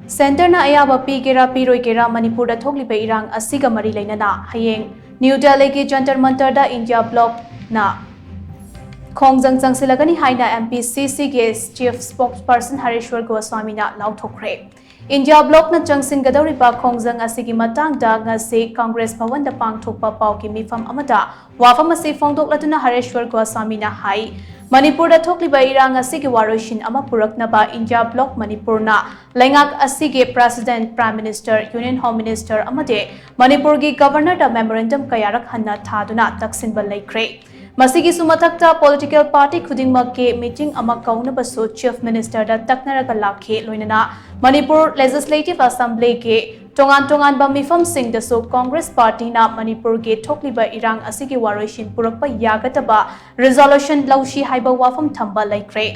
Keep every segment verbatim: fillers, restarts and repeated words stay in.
ꯁꯦꯟꯇꯔꯅ ꯑꯌꯥꯕ ꯄꯤꯒꯦꯔꯥ ꯄꯤꯔꯣꯏꯒꯦꯔꯥ, ꯃꯅꯤꯄꯨꯔꯗ ꯊꯣꯛꯂꯤꯕ ꯏꯔꯥꯡ ꯑꯁꯤꯒ ꯃꯔꯤ ꯂꯩꯅꯅ ꯍꯌꯦꯡ ꯅ꯭ꯌꯨ ꯗꯦꯜꯂꯤꯒꯤ ꯖꯟꯇꯔ ꯃꯟꯇꯔꯗ ꯏꯟꯗꯤꯌꯥ ꯕ꯭ꯂꯣꯛꯅ ꯈꯣꯡꯖꯪ ꯆꯪꯁꯤꯜꯂꯒꯅꯤ ꯍꯥꯏꯅ M P C Cꯒꯤ Chief Spokesperson ꯍꯔꯦꯁ꯭ꯋꯔ ꯒꯣꯁ꯭ꯋꯥꯃꯤꯅ ꯂꯥꯎꯊꯣꯛꯈ꯭ꯔꯦ꯫ ꯏꯟꯗꯤꯌꯥ ꯕ꯭ꯂꯣꯛꯅ ꯆꯪꯁꯤꯟꯒꯗꯧꯔꯤꯕ ꯈꯣꯡꯖꯪ ꯑꯁꯤꯒꯤ ꯃꯇꯥꯡꯗ ꯉꯁꯤ ꯀꯪꯒ꯭ꯔꯦꯁ ꯚꯋꯟꯗ ꯄꯥꯡꯊꯣꯛꯄ ꯄꯥꯎꯒꯤ ꯃꯤꯐꯝ ꯑꯃꯗ ꯋꯥꯐꯝ ꯑꯁꯤ ꯐꯣꯡꯗꯣꯛꯂꯗꯨꯅ ꯍꯔꯦꯁ꯭ꯋꯔ ꯒꯣꯁ꯭ꯋꯥꯃꯤꯅ ꯍꯥꯏ, ꯃꯅꯤꯄꯨꯔꯗ ꯊꯣꯛꯂꯤꯕ ꯏꯔꯥꯡ ꯑꯁꯤꯒꯤ ꯋꯥꯔꯣꯏꯁꯤꯟ ꯑꯃ ꯄꯨꯔꯛꯅꯕ ꯏꯟꯗꯤꯌꯥ ꯕ꯭ꯂꯣꯛ ꯃꯅꯤꯄꯨꯔꯅ ꯂꯩꯉꯥꯛ ꯑꯁꯤꯒꯤ President, Prime Minister, Union Home Minister ꯑꯃꯗꯤ ꯃꯅꯤꯄꯨꯔꯒꯤ Governorꯗ memorandum ꯀꯌꯥꯔꯛ ꯍꯟꯅ ꯊꯥꯗꯨꯅ ꯇꯛꯁꯤꯟꯕ ꯂꯩꯈ꯭ꯔꯦ꯫ ꯃꯁꯤꯒꯤꯁꯨ ꯃꯊꯛꯇ political party ꯈꯨꯗꯤꯡꯃꯛꯀꯤ meeting ꯑꯃ ꯀꯧꯅꯕꯁꯨ Chief Ministerꯗ ꯇꯛꯅꯔꯒ ꯂꯥꯛꯈꯤ꯫ ꯂꯣꯏꯅꯅ ꯃꯅꯤꯄꯨꯔ Legislative Assemblyꯒꯤ ꯇꯣꯉꯥꯟ ꯇꯣꯉꯥꯟꯕ ꯃꯤꯐꯝꯁꯤꯡꯗꯁꯨ ꯀꯪꯒ꯭ꯔꯦꯁ ꯄꯥꯔꯇꯤꯅ ꯃꯅꯤꯄꯨꯔꯒꯤ ꯊꯣꯛꯂꯤꯕ ꯏꯔꯥꯡ ꯑꯁꯤꯒꯤ ꯋꯥꯔꯣꯏꯁꯤꯟ ꯄꯨꯔꯛꯄ ꯌꯥꯒꯗꯕ resolution ꯂꯧꯁꯤ ꯍꯥꯏꯕ ꯋꯥꯐꯝ ꯊꯝꯕ ꯂꯩꯈ꯭ꯔꯦ꯫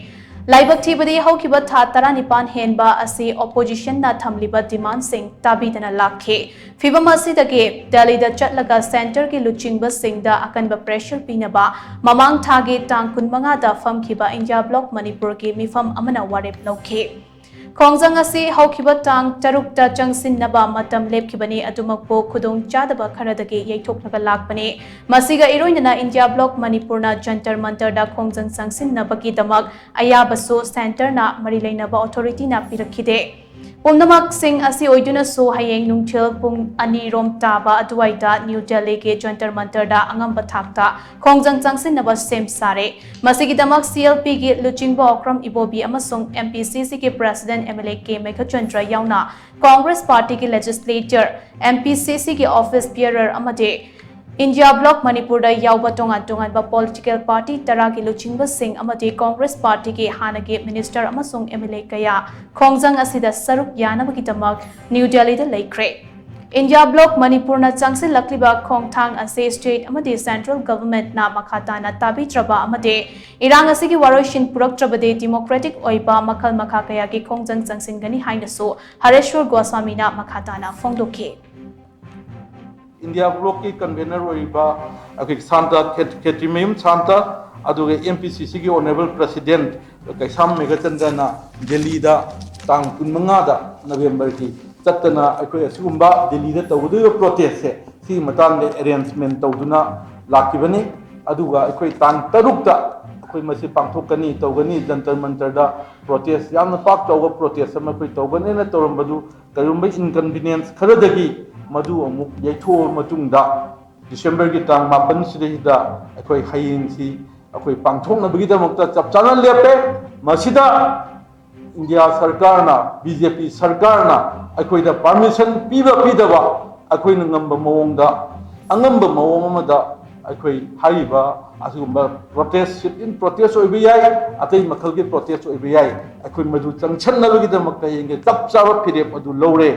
ꯂꯥꯏꯕꯛ ꯊꯤꯕꯗꯤ ꯍꯧꯈꯤꯕ ꯊꯥ ꯇꯔꯥꯅꯤꯄꯥꯟ ꯍꯦꯟꯕ ꯑꯁꯤ oppositionꯅ ꯊꯝꯂꯤꯕ demandꯁꯤꯡ ꯇꯥꯕꯤꯗꯅ ꯂꯥꯛꯈꯤ꯫ ꯐꯤꯚꯝ ꯑꯁꯤꯗꯒꯤ ꯗꯦꯜꯂꯤꯗ ꯆꯠꯂꯒ centreꯒꯤ ꯂꯨꯆꯤꯡꯕꯁꯤꯡꯗ ꯑꯀꯟꯕ pressure ꯄꯤꯅꯕ ꯃꯃꯥꯡ ꯊꯥꯒꯤ ꯇꯥꯡ ꯀꯨꯟꯃꯉꯥꯗ ꯐꯝꯈꯤꯕ ꯏꯟꯗꯤꯌꯥ ꯕ꯭ꯂꯣꯛ ꯃꯅꯤꯄꯨꯔꯒꯤ ꯃꯤꯐꯝ ꯑꯃꯅ ꯋꯥꯔꯦꯞ ꯂꯧꯈꯤ꯫ ꯈꯣꯡꯖꯪ ꯑꯁꯤ ꯍꯧꯈꯤꯕ ꯇꯥꯡ ꯇꯔꯨꯛꯇ ꯆꯪꯁꯤꯟꯅꯕ ꯃꯇꯝ ꯂꯦꯞꯈꯤꯕꯅꯤ, ꯑꯗꯨꯃꯛꯄꯨ ꯈꯨꯗꯣꯡꯆꯥꯗꯕ ꯈꯔꯗꯒꯤ ꯌꯩꯊꯣꯛꯂꯒ ꯂꯥꯛꯄꯅꯤ꯫ ꯃꯁꯤꯒ ꯏꯔꯣꯏꯅꯅ ꯏꯟꯗꯤꯌꯥ ꯕ꯭ꯂꯣꯛ ꯃꯅꯤꯄꯨꯔꯅ ꯖꯟꯇꯔ ꯃꯟꯇꯔꯗ ꯈꯣꯡꯖꯪ ꯆꯪꯁꯤꯟꯅꯕꯒꯤꯗꯃꯛ ꯑꯌꯥꯕꯁꯨ centreꯅ ꯃꯔꯤ ꯂꯩꯅꯕ authorityꯅ ꯄꯤꯔꯛꯈꯤꯗꯦ꯫ ꯄꯨꯝꯅꯃꯛꯁꯤꯡ ꯑꯁꯤ ꯑꯣꯏꯗꯨꯅꯁꯨ ꯍꯌꯦꯡ ꯅꯨꯡꯊꯤꯜ ꯄꯨꯡ ꯑꯅꯤ ꯔꯣꯝ ꯇꯥꯕ ꯑꯗꯨꯋꯥꯏꯗ ꯅ꯭ꯌꯨ ꯗꯦꯜꯂꯤꯒꯤ ꯖꯟꯇꯔ ꯃꯟꯇꯔꯗ ꯑꯉꯝꯕ ꯊꯥꯛꯇ ꯈꯣꯡꯖꯪ ꯆꯪꯁꯤꯟꯅꯕ ꯁꯦꯝ ꯁꯥꯔꯦ꯫ ꯃꯁꯤꯒꯤꯗꯃꯛ CLPꯒꯤ ꯂꯨꯆꯤꯡꯕ ꯑꯣꯀ꯭ꯔꯝ ꯏꯕꯣꯕꯤ ꯑꯃꯁꯨꯡ MPCCꯒꯤ President MLA K ꯃꯦꯘꯆꯟꯗ꯭ꯔ ꯌꯥꯎꯅ ꯀꯪꯒ꯭ꯔꯦꯁ ꯄꯥꯔꯇꯤꯒꯤ legislator, MPCCꯒꯤ office bearer ꯑꯃꯗꯤ ꯏꯟꯗꯤꯌꯥ ꯕ꯭ꯂꯣꯛ ꯃꯅꯤꯄꯨꯔꯗ ꯌꯥꯎꯕ ꯇꯣꯉꯥꯟ ꯇꯣꯉꯥꯟꯕ political party ꯇꯔꯥꯒꯤ ꯂꯨꯆꯤꯡꯕꯁꯤꯡ ꯑꯃꯗꯤ ꯀꯪꯒ꯭ꯔꯦꯁ ꯄꯥꯔꯇꯤꯒꯤ ꯍꯥꯟꯅꯒꯤ minister ꯑꯃꯁꯨꯡ MLA ꯀꯌꯥ ꯈꯣꯡꯖꯪ ꯑꯁꯤꯗ ꯁꯔꯨꯛ ꯌꯥꯅꯕꯒꯤꯗꯃꯛ ꯅ꯭ꯌꯨ ꯗꯦꯜꯂꯤꯗ ꯂꯩꯈ꯭ꯔꯦ꯫ ꯏꯟꯗꯤꯌꯥ ꯕ꯭ꯂꯣꯛ ꯃꯅꯤꯄꯨꯔꯅ ꯆꯪꯁꯤꯜꯂꯛꯂꯤꯕ ꯈꯣꯡꯊꯥꯡ ꯑꯁꯤ state ꯑꯃꯗꯤ central governmentꯅ ꯃꯈꯥ ꯇꯥꯅ ꯇꯥꯕꯤꯗ꯭ꯔꯕ ꯑꯃꯗꯤ ꯏꯔꯥꯡ ꯑꯁꯤꯒꯤ ꯋꯥꯔꯣꯏꯁꯤꯟ ꯄꯨꯔꯛꯇ꯭ꯔꯕꯗꯤ democratic ꯑꯣꯏꯕ ꯃꯈꯜ ꯃꯈꯥ ꯀꯌꯥꯒꯤ ꯈꯣꯡꯖꯪ ꯆꯪꯁꯤꯟꯒꯅꯤ ꯍꯥꯏꯅꯁꯨ ꯍꯔꯦꯁ꯭ꯋꯔ ꯒꯣꯁ꯭ꯋꯥꯃꯤꯅ ꯃꯈꯥ ꯇꯥꯅ ꯐꯣꯡꯗꯣꯛꯈꯤ꯫ ꯏꯟꯗꯤꯌꯥ ꯕ꯭ꯂꯣꯛꯀꯤ convener ꯑꯣꯏꯔꯤꯕ ꯑꯩꯈꯣꯏꯒꯤ ꯁꯥꯟꯇ ꯈꯦ- ꯈꯦꯇ꯭ꯔꯤꯃꯌꯨꯝ ꯁꯥꯟꯇ, ꯑꯗꯨꯒ MPCCꯒꯤ honourable president ꯀꯩꯁꯥꯝ ꯃꯦꯘꯆꯟꯗ꯭ꯔꯅ ꯗꯦꯜꯂꯤꯗ ꯇꯥꯡ ꯀꯨꯟꯃꯉꯥꯗ ꯅꯕꯦꯝꯕꯔꯒꯤ ꯆꯠꯇꯅ ꯑꯩꯈꯣꯏ ꯑꯁꯤꯒꯨꯝꯕ ꯗꯤꯜꯂꯤꯗ ꯇꯧꯒꯗꯧꯔꯤꯕ ꯄ꯭ꯔꯣꯇꯦꯁꯁꯦ ꯁꯤꯒꯤ ꯃꯇꯥꯡꯗ ꯑꯦꯔꯦꯟꯖꯃꯦꯟ ꯇꯧꯗꯨꯅ ꯂꯥꯛꯈꯤꯕꯅꯤ꯫ ꯑꯗꯨꯒ ꯑꯩꯈꯣꯏ ꯇꯥꯡ ꯇꯔꯨꯛꯇ ꯑꯩꯈꯣꯏ ꯃꯁꯤ ꯄꯥꯡꯊꯣꯛꯀꯅꯤ, ꯇꯧꯒꯅꯤ, ꯖꯟꯇꯔ ꯃꯟꯇꯔꯗ ꯄ꯭ꯔꯣꯇꯦꯁ, ꯌꯥꯝꯅ ꯄꯥꯛ ꯆꯥꯎꯕ ꯄ꯭ꯔꯣꯇꯦꯁ ꯑꯃ ꯑꯩꯈꯣꯏ ꯇꯧꯒꯅꯦꯅ ꯇꯧꯔꯝꯕꯗꯨ ꯀꯔꯤꯒꯨꯝꯕ ꯏꯟꯀꯟꯚꯤꯅꯤꯌꯦꯟꯁ ꯈꯔꯗꯒꯤ ꯃꯗꯨ ꯑꯃꯨꯛ ꯌꯩꯊꯣꯛꯑꯕ ꯃꯇꯨꯡꯗ ꯗꯤꯁꯦꯝꯕꯔꯒꯤ ꯇꯥꯡ ꯃꯥꯄꯟꯁꯤꯗꯩꯗ ꯑꯩꯈꯣꯏ ꯍꯌꯦꯡꯁꯤ ꯑꯩꯈꯣꯏ ꯄꯥꯡꯊꯣꯛꯅꯕꯒꯤꯗꯃꯛꯇ ꯆꯞ ꯆꯥꯅ ꯂꯦꯞꯄꯦ꯫ ꯃꯁꯤꯗ ꯏꯟꯗꯤꯌꯥ ꯁꯔꯀꯥꯔꯅ, ꯕꯤ ꯖꯦ ꯄꯤ ꯁꯔꯀꯥꯔꯅ ꯑꯩꯈꯣꯏꯗ ꯄꯥꯔꯃꯤꯁꯟ ꯄꯤꯕ ꯄꯤꯗꯕ ꯑꯩꯈꯣꯏꯅ ꯉꯝꯕ ꯃꯑꯣꯡꯗ, ꯑꯉꯝꯕ ꯃꯑꯣꯡ ꯑꯃꯗ ꯑꯩꯈꯣꯏ ꯍꯥꯏꯔꯤꯕ ꯑꯁꯤꯒꯨꯝꯕ ꯄ꯭ꯔꯣꯇꯦꯁ, ꯁꯤꯠ ꯏꯟ ꯄ꯭ꯔꯣꯇꯦꯁ ꯑꯣꯏꯕ ꯌꯥꯏ, ꯑꯇꯩ ꯃꯈꯜꯒꯤ ꯄ꯭ꯔꯣꯇꯦꯁ ꯑꯣꯏꯕ ꯌꯥꯏ, ꯑꯩꯈꯣꯏ ꯃꯗꯨ ꯆꯪꯁꯟꯅꯕꯒꯤꯗꯃꯛꯇ ꯍꯌꯦꯡꯒꯤ ꯆꯞ ꯆꯥꯕ ꯐꯤꯔꯦꯞ ꯑꯗꯨ ꯂꯧꯔꯦ꯫